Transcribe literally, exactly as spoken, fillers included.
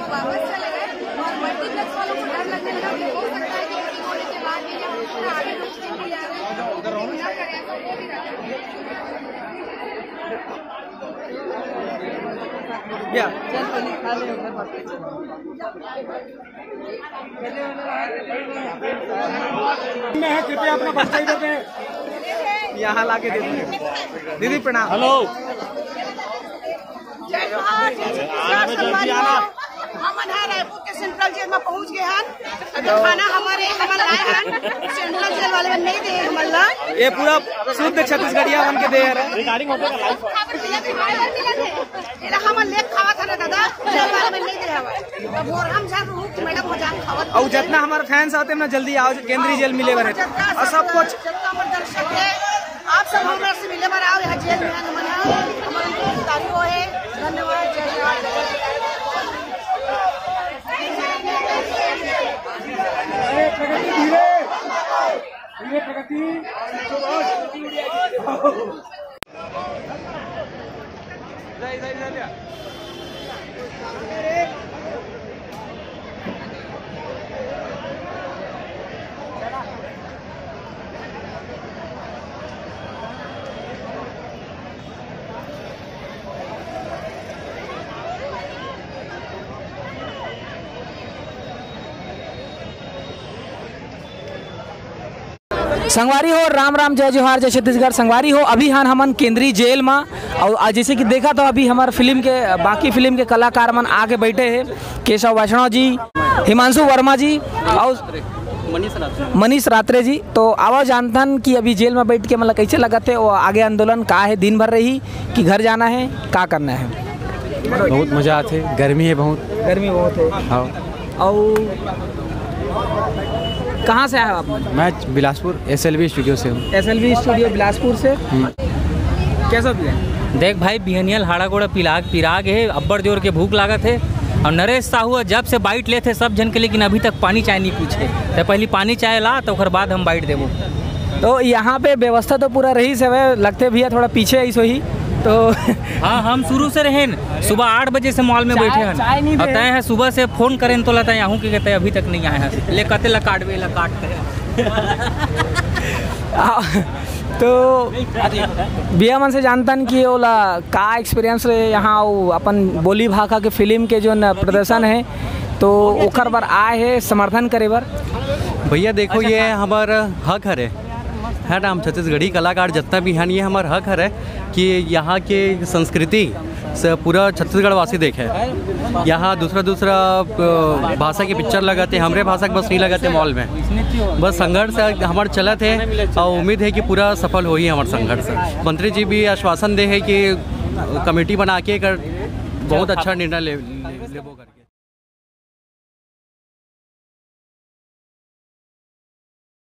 वापस चले गए और मल्टीप्लेक्स वालों को डर लगने लगा कि बुकिंग होने के बाद भी या कुछ ना आगे बुकिंग भी आ रही है, बुकिंग ना करें, ऐसा हो भी रहा है। या मैं है, कृपया अपना बस्ता इधर दें। यहाँ ला के दे दीजिए। दीदी प्रणाम। हेलो। जय जोहार, जय छत्तीसगढ़, संगवारी हो। हमन ह रायपुर के सेंट्रल जेल में पहुंच गए हन। अभी खाना हमर, हमन लाए हन, सेंट्रल जेल वाले मन नहीं दे हमन ला। ये पूरा शुद्ध छत्तीसगढ़िया बन के दे रहे। एला हमन लेके खावत हन दादा, जेल वाले मन नहीं दे हवय। अब मोर हम झन रूप मैडम हो जान खावत। अउ जतना हमर फैंस आते ना, जल्दी आओ, केंद्रीय जेल मिले बर हे। जतना अउ सब सब कुछ जतना हमर दर्शक हे, आप सब हमरा से मिले बर आओ, यहाँ जेल में हमन ह, हमर उनके गिरफ्तारी हो हे। धन्यवाद, जय जोहार। अरे प्रगति धीरे, धीरे प्रगति। संगवारी हो, राम राम, जय जोहार, जय छत्तीसगढ़। संगवारी हो, अभी हन हमन केंद्रीय जेल मा, अउ आज जैसे कि देखा तो अभी हमर फिल्म के, बाकी फिल्म के कलाकार मन आके बैठे हे, केशव वैष्णव जी, हिमांशु वर्मा जी अउ मनीष रात्रे जी। तो आवा जानथन कि अभी जेल में बैठ के मतलब कैसे लगत हे, वो आगे आंदोलन का है, दिन भर रही कि घर जाना है, का करना है? बहुत मजा आथे, गर्मी है बहुत। गर्मी बहुत है। हाँ। अउ कहाँ से आए हो आप? मैं Bilaspur S L V studio से हूँ। S L V studio Bilaspur से। हम्म। कैसा भैया? देख भाई, बिहनिया हाड़ा गोड़ा पिला पिराग है, अब्बड़ जोर के भूख लागत है। और नरेश साहू ह जब से बाइट लेथे सब झन के, लेकिन अभी तक पानी चाय नहीं पूछे। तो पहली पानी चाय ला, तो ओकर बाद हम बाइट देबो। तो यहाँ पे व्यवस्था तो पूरा रही से, लगते भैया थोड़ा पीछे ऐसो ही। तो हाँ, हम शुरू से रहेन, सुबह आठ बजे से मॉल में चाय, बैठे हन। चाय नहीं और दे। तय है सुबह से फोन करेन तो लता आहू के कहते अभी तक नहीं आए हैं। ले कते ला काटबे, ला काटते हैं। आ, तो भैया मन से जानतन कि ओला का एक्सपीरियंस रहे यहाँ, वो अपन बोली भाखा के फिल्म के जो न प्रदर्शन है, तो ओकर बर आए है समर्थन करे बर। भैया देखो, ये हमर हक हरे, है ना? हम छत्तीसगढ़ी कलाकार जितना भी हैं, ये हमर हक हरे कि यहाँ के संस्कृति से पूरा छत्तीसगढ़ वासी देखे। यहाँ दूसरा दूसरा, अ, भाषा के पिक्चर लगत हे, हमरे भाषा के बस नहीं लगत हे मॉल में। बस संघर्ष हमार चलत हे और उम्मीद है कि पूरा सफल होही हमार संघर्ष। मंत्री जी भी आश्वासन दे है कि कमेटी बना के एकर बहुत अच्छा निर्णय ले, ले, लेबो करके।